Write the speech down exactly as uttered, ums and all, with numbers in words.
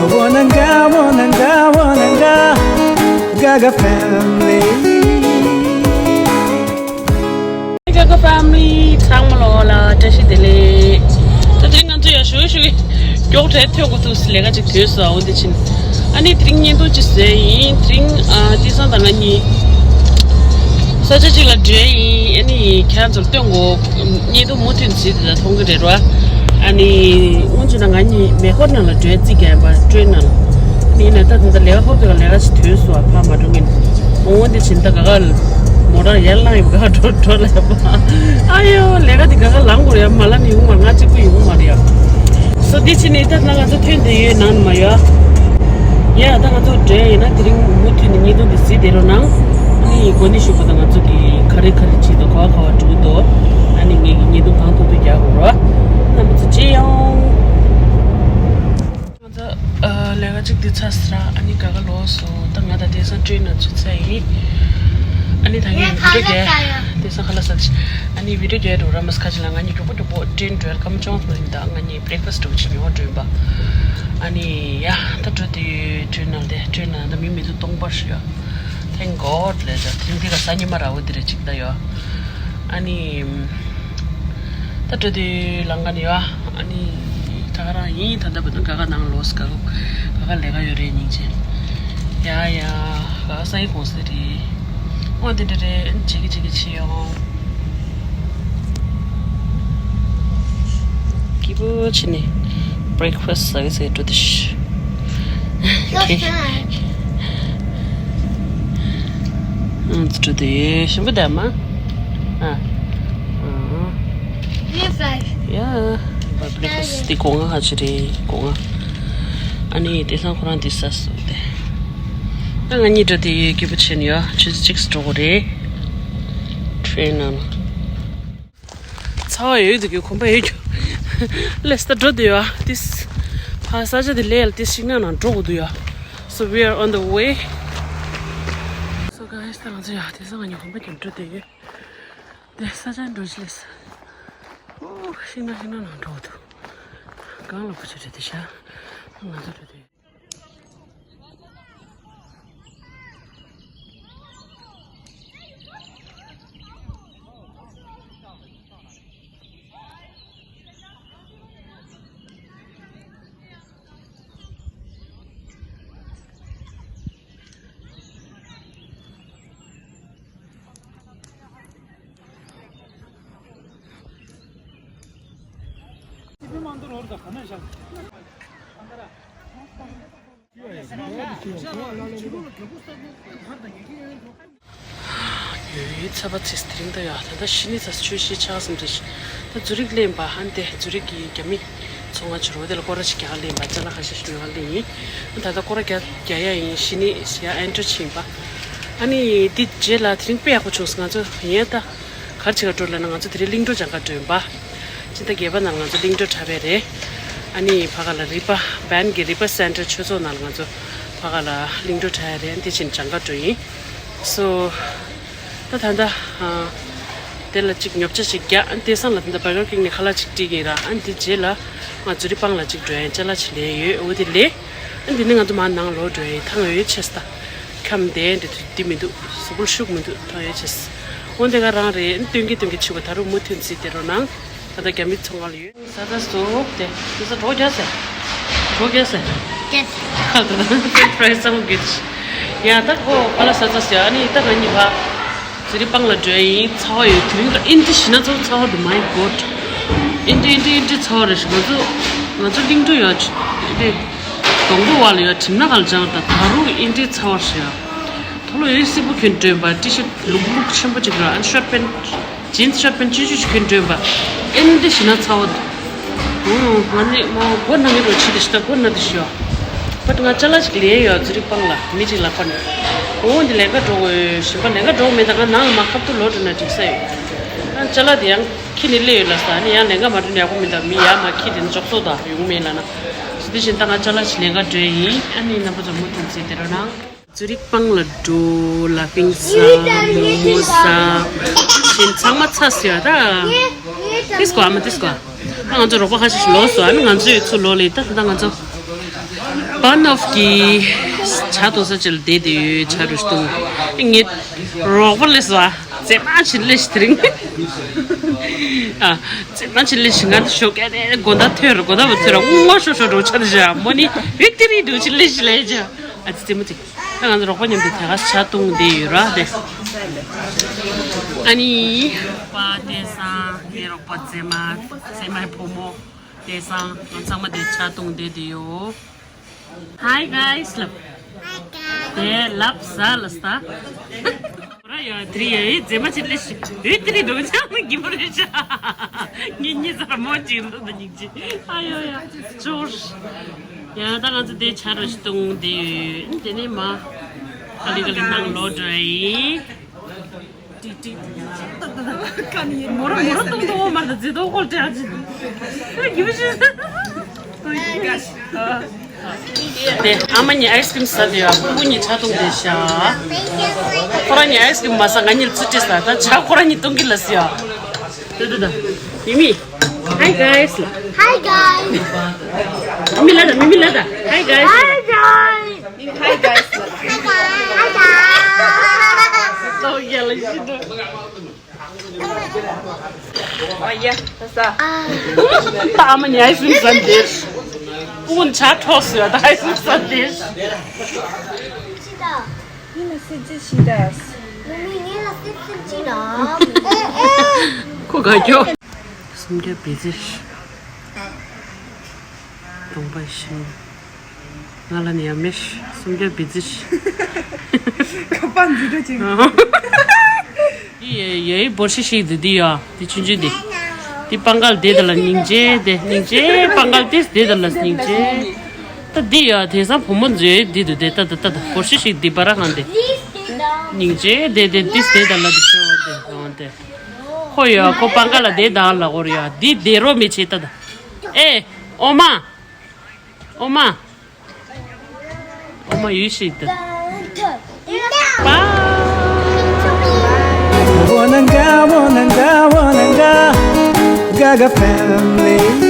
Wananga, wananga, wananga, Gaga family. Gaga family ཚང་མ་ལོ་ལ་བཀྲ་ཤིས་བདེ་ལེགས། ད་དེ་རིང་ང་ཚོ་ཡ་ཞུ་ཞུ་མགྱོགས་དྲན་ཐོས་གོ་ཐུག་ལས་ཀ་ཅིག་དུས་སུ་འོ་འདི་ཕྱིན། ཨ་ནི་དེ་རིང་བརྙན་ཐུང་ཅིག་བཟོས་ཡིན། དེ་རིང་ཨ་ཏི་སང་དང་ང་གཉིས་ས་ཆ་གཅིག་ལ་འགྲོ་ཡིན། ཨ་ནི་ཁྱེད་རང་ཚོར་སྟོན་གོ། བརྙན་ཐུང་མུ་མཐུད་གཟིགས་དེ་ད་མཐོང་གི་རེད་རོ། ཨ་ནི་སྔོན་ཆད་ན་ང་གཉིས་མེ་འཁོར་ནང་ལ་འགྲོ་རྩིས་རྒྱག་པ་ཊེན་ནང་ལ། ཨ་ནི་ཡིན་ནའི་ད་དེ་འདྲ་ལས་ཀ་ཧོབ་ཏེ་ལས་ཀ་ཅིག་དུས་སུ་ཕར་མ་འགྲོ་གིན། འོ་འདི་ཕྱིན་ད་ག་ག་མོ་ཊ་ཡར་ལངས་ཡིན་ག་ག་འགྲོ་འགྲོ་ལ་ཡ་པ། ཨ་ཡོ་ལས་ཀ་དེ་ག་ག་ལངས་དགོས་རེད་ཡ། མ་ལངས་ནི་ཡོང་མ་རེད། ང་གཅིག་པུ་ཡོང་མ་རེད་ཡ། སོ་འདི་ཕྱིན་ནི་ད་ང་ཚོ་ཐོན་བསྡད་ཡོད་ནང་ནས་མ་ཡོད། ཡ་ད་ང་ཚོ་འགྲོ་ཡིན་ན་དེ་རིང་མུ་མཐུད་ནས་བརྙན་ཐུང་འདི་གཟིགས་བསྡད་རོགས་གནང་། ཨ་ནི་གོ་གནས་ཞུ་བ་དང་ང་ཚོ་གི་ག་རེ་ག་རེ་བྱེད་དོ་ག་བ་ག་བ་འགྲོ་གི་འདུག་ཨ་ནི་ངེད་ཀྱི་བརྙན་ཐུང་གང་ཐུབ་ཐུབ་རྒྱག་དགོས་རོགས། རྣམ་པ་ཚོ་ཅི་ཡོང་། ང་ཚོ་ཨ་ལས་ཀ་གཅིག་འདི་ཚར་སོང་ར། ཨ་ནི་ག་ག་ལོག་སོང་། ད་ང་དང་དེང་སང་ཊེན་ནང་ཚུད་ཚར་ཡིན། ཨ་ནི་ད་ངས་བི་ཌིའོ་རྒྱག་དེང་སང་ཁ་ལག་ཟ་ཨ་ནི་བི་ཌིའོ་རྒྱག་འགྲོ་ར་མ་ཁ་ཅིག་ལ་ང་གཉིས་མགྱོགས་པོ་མགྱོགས་པོ་ཊེན་འགྲོ་ཡར་སྐར་མ་བཅོ་ལྔ་ཙམ་ཡིན། ད་ང་གཉིས་བྷི་རེག་ཕ་སི་འགྲོ་ཕྱིན་ཡོང་འགྲོ་ཡིན་པ། ཨ་ནི་ཡ་ད་འགྲོ་དུས་ཊེན་ནང་དེ་ཊེན་ནང་ད་མི་མི་འདུག་སྟོང་པར་ཞུ་ཡ། Thank God ལས་ད་དེང་འདི་ག་ས་ཉི་མ་ར་བོ་འདི་རེད་ཅིག་ད་ཡོ། ཨ་ནི། ད་འགྲོ་དུས་ལང་ཀ་ནས་ཡོད། ཨ་ནི་ད་ག་རང་ཡིན། ད་ལྟ་བར་དུ་ག་ག་ནང་ལོགས་ག་ག་ག་ག་ལས་ཀ་ཡོད་རེད་སྙིང་རྗེ། ཡ་ཡ་ག་ག་སང་ཉིན་དགོང་ཟས་རེད། ཨོ་དེ་འདྲ་རེད། བྱེད་ཀྱི་བྱེད་ཀྱི་བྱེད་ཡོང་། སྐྱིད་པོ་བྱས་ནས་བྷི་རེག་ཕ་སི་ཟ་གི་ཟེར་འགྲོ་དུས། ཨོ་ཁེ། ཨང་ཙི་ཏྲུ་དེ་ཞིམ་པོ་དེ་མ། ཨ། ཨང་། ཡ། བྷི་རེག་ཕ་སི་དེ་སྒོ་ང་ཧ་ཅི་རེད་སྒོ་ང་། ཨ་ནི་དེང་སང་ཁོ་རང་དེ་ཟ་སོང་དེ། ད་ང་གཉིས་འདྲ་དེ་ཡོད་སྐྱིད་པོ་བྱས་ནས་ཡོད། ཆུ་ཚོད་གཅིག་འགྲོ་དགོས་རེད། ཊེན་ནང་ལ། ཚ་བ་ཡོད་འདུག་གི་གོམ་པ་ཡོད་རྒྱུ། ལས་ད་འགྲོ་འདུག་ཡ། དེ་ཕ་ས་ཆ་དེ་ལས་ལ་དེ་ཤིང་ནགས་ནང་འགྲོ་དགོས་འདུག་ཡ། So we are on the way. So guys ད་ང་ཚོ་ཡ་དེང་སང་ང་གཉིས་གོམ་པ་རྒྱབ་འགྲོ་བསྡད་ཡོད། དེ་ས་ཆ་འགྲོ་ཅི་ལས། ཨོ་ཤིང་ནགས་ཤིང་ནགས་ནང་འགྲོ་དགོས་འདུག་གང་ལ་བུ་ཆུ་རེད་དེ་ཤ། ང་ཚོ་འགྲོ་དུས། ཡོད་ཚ་བ་ཚིག་དེ་རིང་ད་ཡ་ད་ལྟ་ཤི་ནི་ཚ་ཆུ་ཤི་ཆགས་སམ་རེད། ད་ཛུ་རིག་ལེན་པ་ཧན་དེ་ཛུ་རིག་གི་རྒྱ་མི་ཚོང་ང་ཆུ་རོ་དེ་ལ་སྐོར་ར་ཞིག་རྒྱག་ལེན་པ་ཅ་ལག་ཁ་ཤས་ཤིག་ཉོ་བ་ལེན་ཡིན། ད་ལྟ་སྐོར་ར་རྒྱག་རྒྱག་ཡ་ཡིན། ཤི་ནི་ཡ་ཨེན་ཊར་ཕྱིན་པ། ཨ་ནི་དེ་རྗེས་ལ་དེ་རིང་དཔེ་ཡག་པོ་བྱུང་སོང་ང་ཚོ་ཡིན་ད། གར་ཆེ་ག་འགྲོ་ལ་ན་ང་ཚོ་དེ་རིང་གླིང་འགྲོ་སྦྱང་ག་འགྲོ་ཡིན་པ། སྤྱི་ཟླ་བརྒྱད་པ་ནང་ང་ཚོ་གླིང་འགྲོ་འཁྲབ་པའི་རེད། ཨ་ནི་ཕ་ག་ལ་རི་པ་བན་གི་རི་པ་སེན་ཊར་ཆོས་ཚོགས་ནང་ལ་ང་ཚོ་ཕ་ག་ལ་གླིང་འགྲོ་འཁྲབ་ཡ་རེད། དེ་ཕྱིན་སྦྱང་ག་འགྲོ་ཡིན། སོ། ད་ད་ད། དེ་ལ་ཅིག་ཉོ་ཆ་ཞིག་རྒྱག་དེ་སང་ལ་ད་ད་བྷར་གར་ཀིང་ནས་ཁ་ལག་ཅིག་སྒྲིག་གིན་ར། ཨ་ནི་དེ་རྗེས་ལ་ང་ཚོ་རི་པང་ལ་ཅིག་འགྲོ་ཡིན། ཅ་ལག་ཅིག་ལེན་ཡོད། འོ་དེ་ལས། ཨ་འདི་ནི་ང་ཚོ་མར་ནང་ལོག་འགྲོ་ཡི་ཐང་ཡོད་ཆེ་ས། ཁམས་བདེ་འདི་དུ་འདི་མི་འདུག་གཟུགས་པོ་ཤུགས་མི་འདུག་ཐང་ཡོད་ཆེ་ས། འོ་འདི་ག་རང་རེད། སྟོན་གི་སྟོན་གི་ཆུ་བ་ད་རུང་མུ་མཐུད་ཟིག་དེ་རོ་ནང་། ད་ལྟ་རྒྱ་མི་ཚོང་ཁང་ལ་ཡོད། ས་ད་སོ་དེ་དེ་ས་གྲོགས་རྒྱ་སེ། གྲོགས་རྒྱ་སེ། ཁ་ད་ད་ཕེ་ཕྲའི་སམ་གི་ཡ་ད་གོ་ཁ་ལ་ས་ད་སེ། ཨ་ནི་ད་ང་གཉིས་བ། ཟི་རི་པང་ལ་འགྲོ་ཡིན། ཚ་བ་ཡོད། དེ་རིང་ལ་ཨིན་ཏི་ཞི་ན་ཚ་བ་ཚ་བ་འདུག་མའི་གོད། ཨིན་ཏི་ཨིན་ཏི་ཨིན་ཏི་ཚ་བ་རེད་ཤག་ང་ཚོ་ང་ཚོ་གླིང་འགྲོ་ཡོད་ཨིན་ཏི། སྡོང་པོ་བ་ལ་ཡོད་གྲིམ་ན་ག་ལ་སྦྱངས་ད་ད་རུང་ཨིན་ཏི་ཚ་བ་རེད་ཤག་ཐོ་ལོ་ཡོད་སིབ་པོ་གྱོན་འགྲོ་ཡིན་པ། ཊི་ཤར་ཊི་ལུག་ལུག་ཆེན་པོ་ཅིག་ར། ཨན་ཤོར་པེན་ཇིན་སི་ཤོར་པེན་ཆུང་ཆུང་ཞིག་གྱོན་འགྲོ་ཡིན་པ། ཨིན་ཏི་ཞི་ན་ཚ་བ་འདུག་ང་ནི་མོ་མགོ་ན་གི་རོ་ཆི་དི་ཤི་ད་མགོ་ན་དི་ཤི་ཡོད། བཊ་ང་ཅ་ལག་ཅིག་ལེན་ཡོད་ཟི་རི་པང་ལ་མི་ཅིག་ལ་ཁོ་ནི། འོ་འདི་ལས་ཀ་འགྲོ་དགོས་ཞིམ་པ་ལས་ཀ་འགྲོ་མེད་ད་ང་ནང་ལ་མ་ཁབ་ཏུ་ལོ་འགྲོ་ན་འགྲིག་ས་ཡོད། ཨ་ཅ་ལག་དེ་ཡང་ཁྱི་ནི་སླེ་ཡོད་ལ་ས་ཨ་ནི་ཡང་ལས་ཀ་མ་འགྲོ་ན་ཡག་པོ་མི་འདུག་མི་ཡར་མར་ཁྱི་དེ་ནི་འཇོག་སོ་ད་ཡོང་མེད་ལ་ན། སི་དེ་བཞིན་ད་ང་ཅ་ལག་ཅིག་ལེན་ག་འགྲོ་ཡིན། ཨ་ནི་རྣམ་པ་ཚོ་མུ་མཐུད་ཟི་དེ་རོ་ནང་། ཛུ་རིག་པང་ལ་འགྲོ་ལ་ཕིང་ས་མོ་མོ་ས་ཞིམ་ཚང་མ་ཚ་ཟེར་ད། ཏིས་ཀོ་ཨ་མ་ཏིས་ཀོ། ད་ང་ཚོ་རོགས་པ་ཁ་ཤས་ཤིག་ལོག་སོང་། ཨ་ནི་ང་ཚོའི་ཚུར་ལོག་ལེ་ད་ད་ང་ཚོ། པ་ནོབ་ཀྱི་ཇ་འཐུང་ས་ཅིག་ལ་བསྡད་དེ་ཡོད། ཇ་རུ་བཏུང་། ངས་རོགས་པ་སླེབས་སོང་། མཛེས་མ་ཅིག་སླེབས་ཤག་དེ་རིང་། ཨ། མཛེས་མ་ཅིག་སླེབས་ཤག་ང་འདི་ཞོགས་ཀས་ནས་དགོང་དག་ཐོན་རེད། དགོང་དག་མ་ཐོན་ར་སྔོན་མ་ཤོག་ཤོག་འགྲོ་ཆ་འདི་བཞག་མོ་ནི་བིག་ཏི་རི་འགྲོ་ཅིག་སླེབས་ཤག་ལས་བྱ། ཨ་ཙི་ཙི་མོ་ཅིག་ད་ང་ཚོ་རོགས་པ་མཉམ་དུ་དེ་ག་ཇ་བཏུང་བསྡད་ཡོད་ར་དེ། ཨ་ནི། པ་དེ་སང་ངའི་རོགས་པ་མཛེས་མ། མཛེས་མའི་བུ་མོ། དེ་སང་ང་ཚང་མ་དེ་ཇ་བཏུང་བསྡད་དེ་ཡོད། Hi guys ལབ། དེ་ལབ་ས་ལ་ས། ར་ཡ་དེ་རི་ཡ་ཡི་མཛེས་མ་ཅིག་སླེབས་ཤག་འོད་དེ་རི་འགྲོ་ཆགས་ན་གི་མོ་རེད་ཤག་ངེད་གཉིས་ས་མོ་ཅིག་འགྲོ་ད་སྙིང་རྗེ། ཨ་ཡོ་ཡ། ཅོར། ཡ་ད་ང་ཚོ་དེ་ཇ་རུ་བཏུང་བསྡད་ཡོད། དེ་ནས་མ། ག་ལེ་ག་ལེ་ནང་ལོག་འགྲོ་ཡིན། ཏི་ཏི། ཁ་ནི་མོ་ར་མོ་ར་ཏོང་ཏོང་མ་ད་ཛི་ཏོ་ཁོལ་ཏྲ་ཅི། ཨ་གི་བ་ཤི། དེ་ཨ་མ་གཉིས་ཨའི་སི་ཀྲིམ་ཟ་དེ་ཡ། ཕྲུ་གུ་གཉིས་ཇ་བཏུང་བསྡད་ཤག་ཁོ་རང་གཉིས་ཨའི་སི་ཀྲིམ་མ་ཟ། ང་གཉིས་ལ་ཚུར་སྤྲད་ས། ད་ཇ་ཁོ་རང་གཉིས་བཏུང་གི་ལ་ཟེར་ཡ། དེ་དེ་དེ། མི་མི། Hi guys. Hi guys. མི་མི་ལ་ད། མི་མི་ལ་ད། Hi guys. Hi guys. Hi guys. Hi guys. ལོ་ཡ་ལ་ཤི་འདུག་ཨ་ཡ་ད་ས། ད་ཨ་མ་ཉའི་སུན་སན་དེ། ཀུན་ཆ་ཁྲོག་སུ་ད་ཨའི་སུན་སན་དེ། ཡིན་ན་སི་ཅི་ཤི་དས། ཁོ་ག་གྱོ། སུམ་བརྒྱ་བི་ཛི་ཤི། གྲོང་པ་ཤིང་། ང་ལ་ནི་ཡ་མེ་ཤི་སུམ་བརྒྱ་བི་ཛི་ཤི། ཁ་པར་འཛིན་གྲྭ་ཅིག་འདི་ཡ་ཡ་ཡི་བོར་ཤི་ཤིག་འདི་འདི་ཡ་འདི་ཆུང་ཆུང་འདི། འདི་པང་གལ་དེ་ད་ལ་སྙིང་རྗེ་དེ་སྙིང་རྗེ། པང་གལ་དེ་དེ་ད་ལ་སྙིང་རྗེ། ད་འདི་ཡ་དེང་སང་བུ་མོ་མཛོད་འདི་འདུག་དེ་ད་ད་ད་ད་བོར་ཤི་ཤིག་འདི་པ་ར་གང་དེ། སྙིང་རྗེ་དེ་དེ་འདི་དེ་ད་ལ་འདི་ཆོ་དེ་གང་དེ། ཁོ་ཡ་ཁོ་པང་གལ་ལ་དེ་ད་ལ་འོར་ཡ་འདི་དེ་རོ་མི་བྱེད་ད་ད། ཨེ། ཨོ་མ། ཨོ་མ། ཨོ་མ་ཡུལ་ཞིག་ཏུ། པ། Wananga, wananga, wananga, Gaga family.